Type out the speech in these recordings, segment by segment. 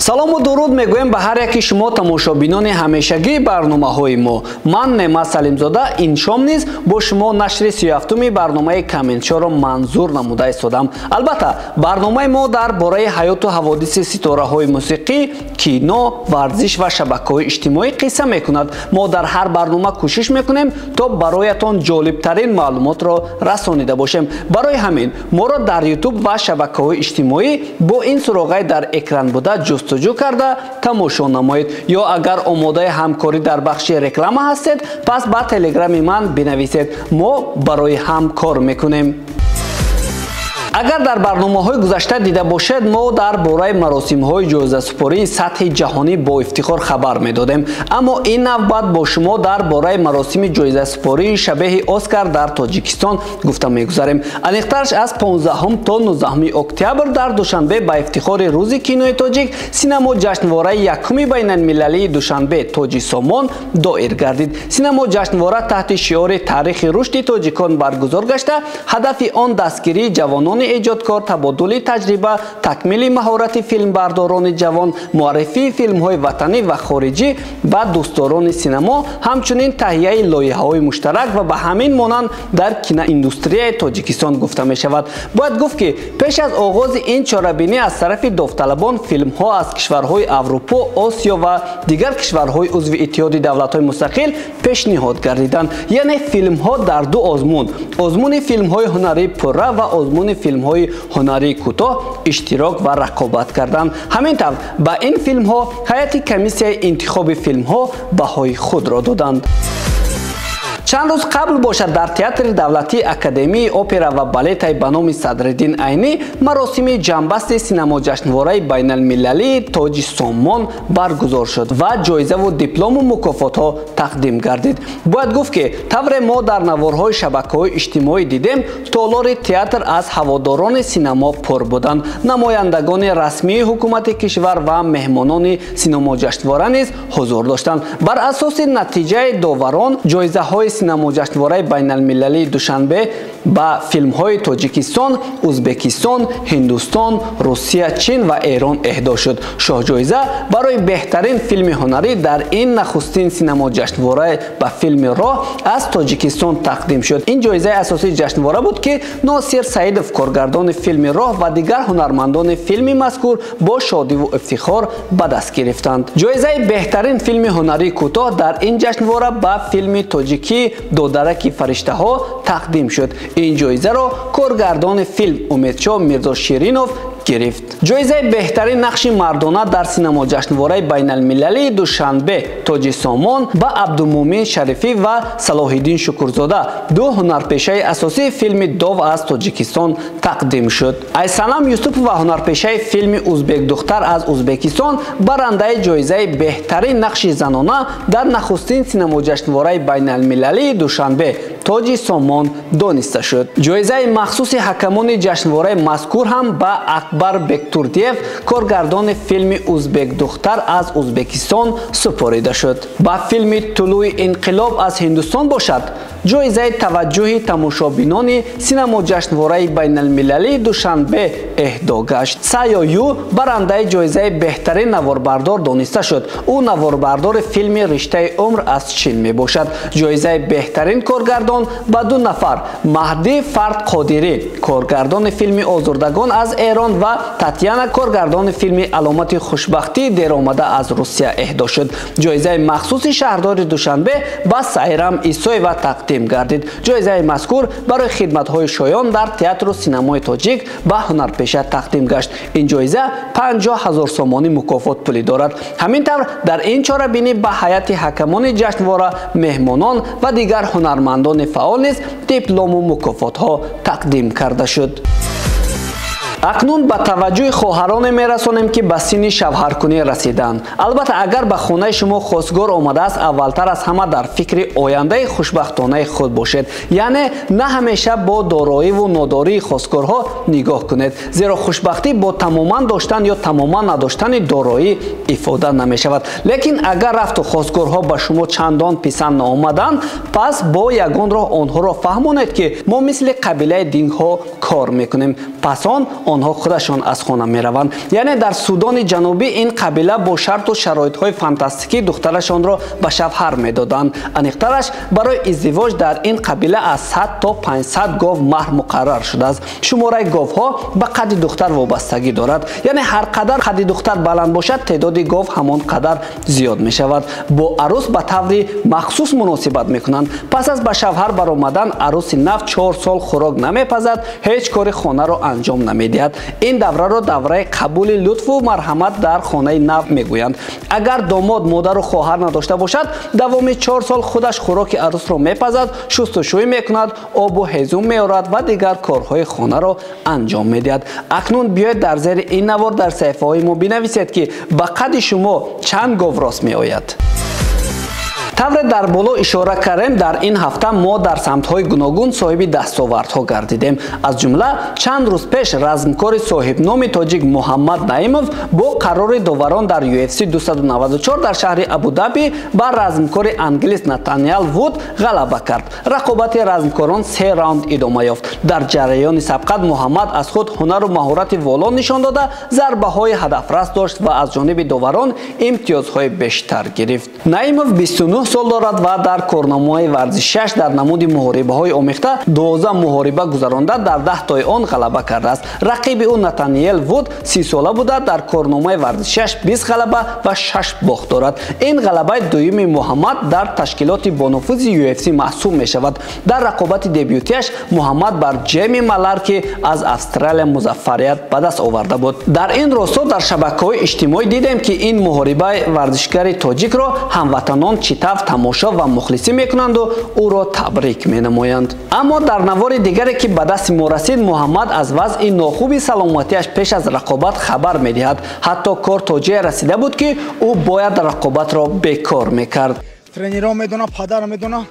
Салому дуруд мегӯем ба ҳар яки шумо тамошобинони ҳамешагии барномаҳои мо. Ман Неъмат Салимзода ин шом низ бо шумо нашри 37-уми барномаи Комментшоро манзур намуда истодам. Албатта, барномаи мо дар бораи ҳаёту ҳаводиси ситораҳои мусиқӣ, кино, варзиш ва шабакаҳои иҷтимоӣ қисса мекунад. Мо дар ҳар барнома кӯшиш мекунем, то бароятон ҷолибтарин маълумотро расонида бошем. Барои ҳамин моро дар YouTube ва шабакаҳои иҷтимоӣ бо ин суроғаи дар экран буда ҷустуҷӯ карда тамошо намоед. Ё агар омодаи ҳамкорӣ дар бахши реклама ҳастед, пас ба телеграми ман бинависед. Мо барои ҳам кор мекунем. Агар дар барномаҳои гузашта дида бошед, мо дар бораи маросимҳои ҷоизасупории сатҳи ҷаҳонӣ бо ифтихор хабар медодем. Аммо ин навбат бо шумо дар бораи маросими ҷоизасупории шабеҳи Оскар дар Тоҷикистон гуфта мегузарем. Аниқтараш аз 15 то 19 октябр дар Душанбе ба ифтихори Рӯзи кинои тоҷик синамо ҷашнвораи якуми байналмилалии Душанбе Тоҷи Сомон доир гардид. Синамо ҷашнвора таҳти шиори таърихи рушди тоҷикон баргузор гашта, ҳадафи он дастгирии ҷавонони эҷодкор, табодули таҷриба, такмили маҳорати филмбардорони ҷавон, муаррифии филмҳои ватанӣ ва хориҷӣ ба дӯстдорони синамо, ҳамчунин таҳияи лоиҳаҳои муштарак ва ба ҳамин монанд дар киноиндустрияи Тоҷикистон гуфта мешавад. Бояд гуфт, ки пеш аз оғози ин чорабинӣ аз тарафи довталабон филмҳо аз кишварҳои Аврупо, Осиё ва дигар кишварҳои узви Иттиҳоди давлатҳои мустақил пешниҳод гардиданд. Яъне филмҳо дар ду озмун: озмуни филмҳои ҳунарии пурра ва озмуни филмҳои ҳунарии кӯтоҳ иштирок ва рақобат карданд. Ҳамин тавр ба ин филмҳо ҳайати комиссияи интихоби филмҳо баҳои худро доданд. Чанд рӯз қабл бошад, дар Театри давлатии Академияи опера ва балетаи ба номи Садриддин Айнӣ маросими ҷамъбасти синамоҷашнвораи байналмилалии Тоҷи Сомон баргузор шуд ва ҷоизаву диплому мукофотҳо тақдим гардид. Бояд гуфт, ки тавре мо дар наворҳои шабакаҳои иҷтимоӣ дидем, толори театр аз ҳаводорони синамо пур буданд. Намояндагони расмии ҳукумати кишвар ва меҳмонони синамоҷашнвора низ ҳузур доштанд. Бар асоси натиҷаи доварон ҷоизаҳои синамоҷашнвораи байналмилалии Душанбе ба филмҳои Тоҷикистон, Узбекистон, Ҳиндустон, Русия, Чин ва Эрон эҳдо шуд. Шоҳҷоиза барои беҳтарин филми ҳунарӣ дар ин нахустин синамоҷашнвора ба филми Роҳ аз Тоҷикистон тақдим шуд. Ин ҷоизаи асосии ҷашнвора буд, ки Носир Саидов, коргардони филми Роҳ, ва дигар ҳунармандони филми мазкур бо шодиву ифтихор ба даст гирифтанд. Ҷоизаи беҳтарин филми ҳунарии кӯтоҳ дар ин ҷашнвора ба филми тоҷикӣ Додараки фариштаҳо тақдим шуд. Ин ҷоизаро коргардони филм Умедшоҳ Мирзоширинов гирифт. Ҷоизаи беҳтарин нақши мардона дар синамоҷашнвораи байналмилалии Душанбе Тоҷи Сомон ба Абдумӯмин Шарифӣ ва Салоҳиддин Шукурзода, ду ҳунарпешаи асосии филми Дов аз Тоҷикистон, тақдим шуд. Айсанам Юсупова, ҳунарпешаи филми Узбекдухтар аз Узбекистон, барандаи ҷоизаи беҳтарин нақши занона дар нахустин синамоҷашнвораи байналмилалии Душанбе Тоҷи Сомон дониста шуд. Ҷоизаи махсуси ҳакамони ҷашнвораи мазкур ҳам ба Акбар Бектурдиев, коргардони филми Узбекдухтар аз Узбекистон, супорида шуд. Ба филми Тулӯи инқилоб аз Ҳиндустон бошад, ҷоизаи таваҷҷӯҳи тамошобинони синамоҷашнвораи байналмилалии Душанбе эҳдо гашт. Сайо Ю барандаи ҷоизаи беҳтарин наворбардор дониста шуд. Ӯ наворбардори филми Риштаи умр аз Чин мебошад. Ҷоизаи беҳтарин коргардон ба ду нафар: Маҳдӣ Фард Қодирӣ, коргардони филми Озурдагон аз Эрон, ва Татьяна, коргардони филми Аломати хушбахтии деромада аз Русия эҳдо шуд. Ҷоизаи махсуси шаҳрдори Душанбе ба Сайрам Исоева тақдим гардид. Ҷоизаи мазкур барои хидматҳои шоён дар театру синамои тоҷик ба ҳунарпеша тақдим гашт. Ин ҷоиза 50 000 сомонӣ мукофот пулӣ дорад. Ҳамин тавр дар ин чорабинӣ ба ҳайати ҳакамони ҷашнвора, меҳмонон ва дигар ҳунармандони фаъол низ диплому мукофотҳо тақдим карда шуд. Акнун ба таваҷҷӯҳи хоҳароне мерасонем, ки ба синни шавҳаркунӣ расиданд. Албатта, агар ба хонаи шумо хостгор омадааст, аввалтар аз ҳама дар фикри ояндаи хушбахтонаи худ бошед. Яъне на ҳамеша бо дороиву нодории хостгорҳо нигоҳ кунед, зеро хушбахтӣ бо тамоман доштан ё тамоман надоштани дороӣ ифода намешавад. Лекин агар рафту хостгорҳо ба шумо чандон писанд наомаданд, пас бо ягон роҳ онҳоро фаҳмонед, ки мо мисли қабилаи дингҳо кор мекунем. Пас он Онҳо худашон аз хона мераванд. Яъне дар Судони Ҷанубӣ ин қабила бо шарту шароитҳои фантастикӣ духтарашонро ба шавҳар медоданд. Аниқтараш, барои издивоҷ дар ин қабила аз 100 то 500 гов маҳр муқаррар шудааст. Шумораи говҳо ба қадди духтар вобастагӣ дорад. Яъне ҳар қадар қадди духтар баланд бошад, теъдоди гов ҳамон қадар зиёд мешавад. Бо арӯс ба таври махсус муносибат мекунанд. Пас аз ба шавҳар баромадан арӯси нав 4 сол хӯрок намепазад, ҳеҷ кори хонаро анҷом намедиҳад. Ин давраро давраи қабули лутфу марҳамат дар хонаи нав мегӯянд. Агар домод модару хоҳар надошта бошад, давоми 4 сол худаш хӯроки арӯсро мепазад, шустушӯй мекунад, обу ҳезум меорад ва дигар корҳои хонаро анҷом медиҳад. Акнун биёед дар зери ин навор дар саҳифаҳои мо бинависед, ки ба қадди шумо чанд гов рост меояд. Тавре дар боло ишора кардем, дар ин ҳафта мо дар самтҳои гуногун соҳиби дастовардҳо гардидем. Аз ҷумла чанд рӯз пеш размкори соҳибноми тоҷик Муҳаммад Наимов бо қарори доварон дар UFC 294 дар шаҳри Абудаби ба размкори англис Натаниал Вуд ғалаба кард. Рақобати размкорон 3 раунд идома ёфт. Дар ҷараёни сабқат Муҳаммад аз худ ҳунару маҳорати воло нишон дода, зарбаҳои ҳадафрас дошт ва аз ҷониби доварон имтиёзҳои бештар гирифт. Наимов 29 сол дорад ва дар корномаи варзишиаш дар намуди муҳорибаҳои омехта 12 муҳориба гузаронда, дар 10 тои он ғалаба кардааст. Рақиби ӯ Натаниел Вуд 30 сола буда, дар корномаи варзишиаш 20 ғалаба ва 6 бохт дорад. Ин ғалабаи дуюми Муҳаммад дар ташкилоти бонуфузи UFC маҳсуб мешавад. Дар рақобати дебютиаш Муҳаммад бар Ҷеми Маларки аз Австралия музаффарият ба даст оварда буд. Дар ин росто дар шабакаҳои иҷтимоӣ дидем, ки ин муҳорибаи варзишгари тоҷикро ҳамватанон чӣ тавр тамошо ва мухлисӣ мекунанду ӯро табрик менамоянд. Аммо дар навори дигаре, ки ба дасти мо расид, Муҳаммад аз вазъи нохуби саломатиаш пеш аз рақобат хабар медиҳад. Ҳатто кор то ҷое расида буд, ки ӯ бояд рақобатро бекор мекард. Тренерҳо медонам, падарам медонам.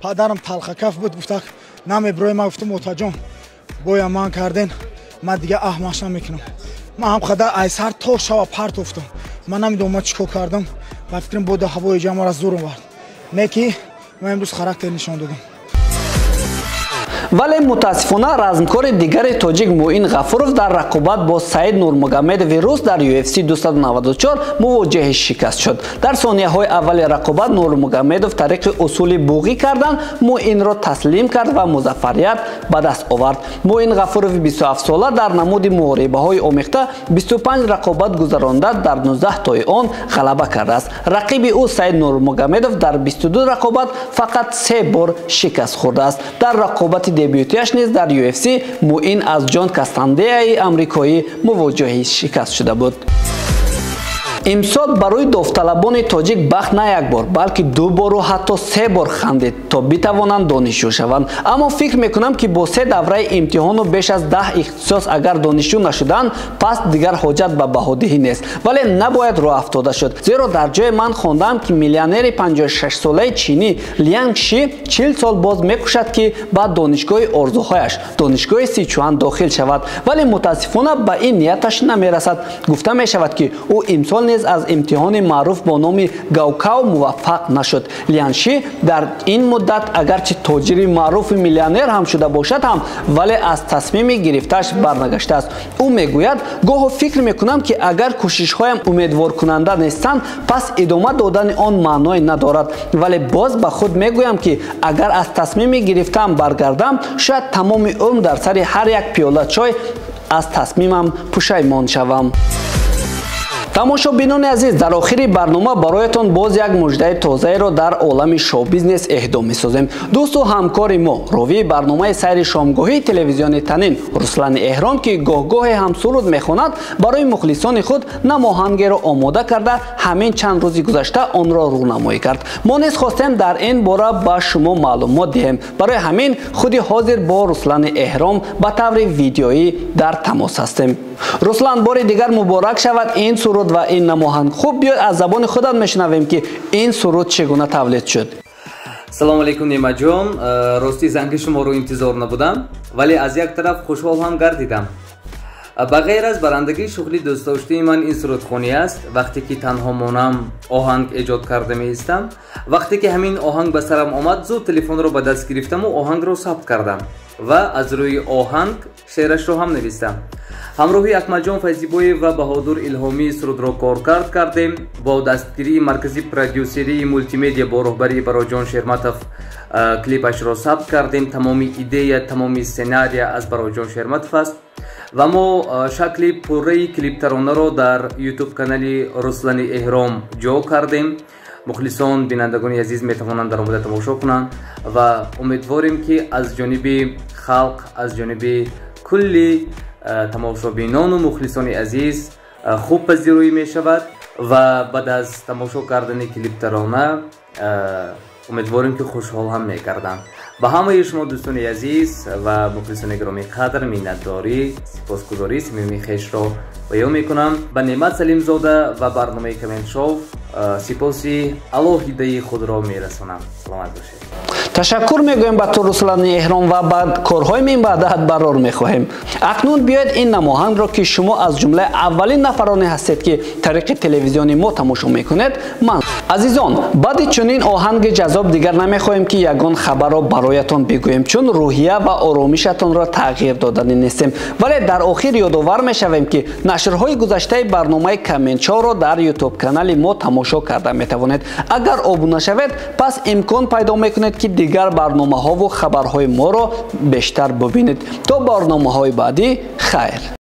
Падарам талхакаф буд, гуфта намеброи. Ман гуфтам, отаҷон, боя ман карден, ман дига аҳмаш намекунам. Ман ҳам қадар айсар то шава партофтам. Ман намедонам ман чӣ кор кардам. Ба фикрам бода ҳавои ҷамъро зур овард. Не ки ман имрӯз характер нишон додам. Вале мутаассифона размкори дигари тоҷик Муин Ғафуров дар рақобат бо Саид Нурмагомедови рус дар UFC 294 мувоҷиҳи шикаст шуд. Дар сонияҳои аввали рақобат Нурмагомедов тариқи усули буғӣ кардан Муинро таслим кард ва музаффарият ба даст овард. Муин Ғафурови 27 сола дар намуди муҳорибаҳои омехта 25 рақобат гузаронда, дар 19 тои он ғалаба кардааст. Рақиби ӯ Саид Нурмагомедов дар 22 рақобат фақат 3 бор шикаст хӯрдааст. Дар рақобати дебютиаш низ дар UFC Муин аз Ҷон Кастандеяи амрикоӣ мувоҷиҳи шикаст шуда буд. Имсол барои довталабони тоҷик бахт на як бор, балки 2 бору ҳатто 3 бор хандид, то битавонанд донишҷӯ шаванд. Аммо фикр мекунам, ки бо 3 давраи имтиҳону беш аз 10 ихтисос агар донишҷӯ нашуданд, пас дигар ҳоҷат ба баҳодиҳӣ нест. Вале набояд роҳ афтода шуд, зеро дар ҷои ман хондам, ки миллионери 56-солаи чинӣ Лянг Ши 40 сол боз мекӯшад, ки ба донишгоҳи орзуҳояш, донишгоҳи Сичуан дохил шавад, вале мутаассифона ба ин нияташ намерасад. Гуфта мешавад, ки ӯ имсол низ аз имтиҳони маъруф бо номи Гаукао муваффақ нашуд. Лянши дар ин муддат агарчи тоҷири маъруфи миллионер ҳам шуда бошад ҳам, вале аз тасмими гирифтааш барнагаштааст. Ӯ мегӯяд: гоҳо фикр мекунам, ки агар кӯшишҳоям умедворкунанда нестанд, пас идома додани он маъное надорад. Вале боз ба худ мегӯям, ки агар аз тасмими гирифтаам баргардам, шояд тамоми умр дар сари ҳар як пиёла чой аз тасмимам пушаймон шавам. Тамошобинони азиз, дар охири барнома бароятон боз як муждаи тозаеро дар олами шоу-бизнес эҳдо месозем. Дӯсту ҳамкори мо, ровии барномаи сайри шомгоҳии телевизиони Танин Руслани Эҳром, ки гоҳгоҳе ҳам суруд мехонад, барои мухлисони худ намоҳангеро омода карда, ҳамин чанд рӯзи гузашта онро рӯнамоӣ кард. Мо низ хостем дар ин бора ба шумо маълумот диҳем. Барои ҳамин худи ҳозир бо Руслани Эҳром ба таври видеоӣ дар тамос ҳастем. Руслан, бори дигар муборак шавад ин суруд ва ин намоҳанг. Хуб, биёед аз забони худат мешунавем, ки ин суруд чӣ гуна тавлид шуд. Салому алейкум, Неъматҷон. Рости занги шуморо интизор набудам, вале аз як тараф хушҳол ҳам гардидам. Ба ғайр аз барандагӣ, шуғли дӯстдоштаи ман ин сурудхонӣ аст. Вақте ки танҳо монам, оҳанг эҷод карда меистам. Вақте ки ҳамин оҳанг ба сарам омад, зуд телефонро ба даст гирифтаму оҳангро сабт кардам ва аз рӯи оҳанг шеърашро ҳам навистам. Ҳамроҳи Акмалҷон Файзибоев ва Баҳодур Илҳомӣ сурудро коркард кардем. Бо дастгирии маркази продюсерии мултимедиа бо роҳбарии Бароҷон Шерматов клипашро сабт кардем. Тамоми идея, тамоми сценария аз Бароҷон Шерматов аст ва мо шакли пурраи клиптаронаро дар ютуб канали Руслани Эҳром ҷо кардем. Мухлисон, бинандагони азиз метавонанд даромада тамошо кунанд ва умедворем, ки аз ҷониби халқ, аз ҷониби кулли тамошобинону мухлисони азиз хуб пазироӣ мешавад ва баъд аз тамошо кардани клиптарона умедворем, ки хушҳол ҳам мегарданд. Ба ҳамаи шумо, дӯстони азиз ва мухлисони гиромиқадр, миннатдорӣ, сипосгузорӣ самимии хешро баён мекунам. Ба Неъмат Салимзода ва барномаи Коммент-шоу сипоси алоҳидаи худро мерасонам. Саломат бошед. Ташаккур мегӯем ба ту, Руслани Эҳром, ва ба корҳои минбаъдаат барор мехоҳем. Акнун биёед ин намоҳангро, ки шумо аз ҷумлаи аввалин нафароне ҳастед, ки тариқи телевизиони мо тамошо мекунед. Ман, азизон, баъди чунин оҳанги ҷаззоб дигар намехоҳем, ки ягон хабарро бароятон бигӯем, чун рӯҳия ва оромишатонро тағйир додани нестем. Вале дар охир ёдовар мешавем, ки нашрҳои гузаштаи барномаи Комментшоуро дар ютуб канали мо тамошо карда метавонед. Агар обуна шавед, пас имкон пайдо мекунед, ки дигар барномаҳову хабарҳои моро бештар бубинед. То барномаҳои баъдӣ, хайр.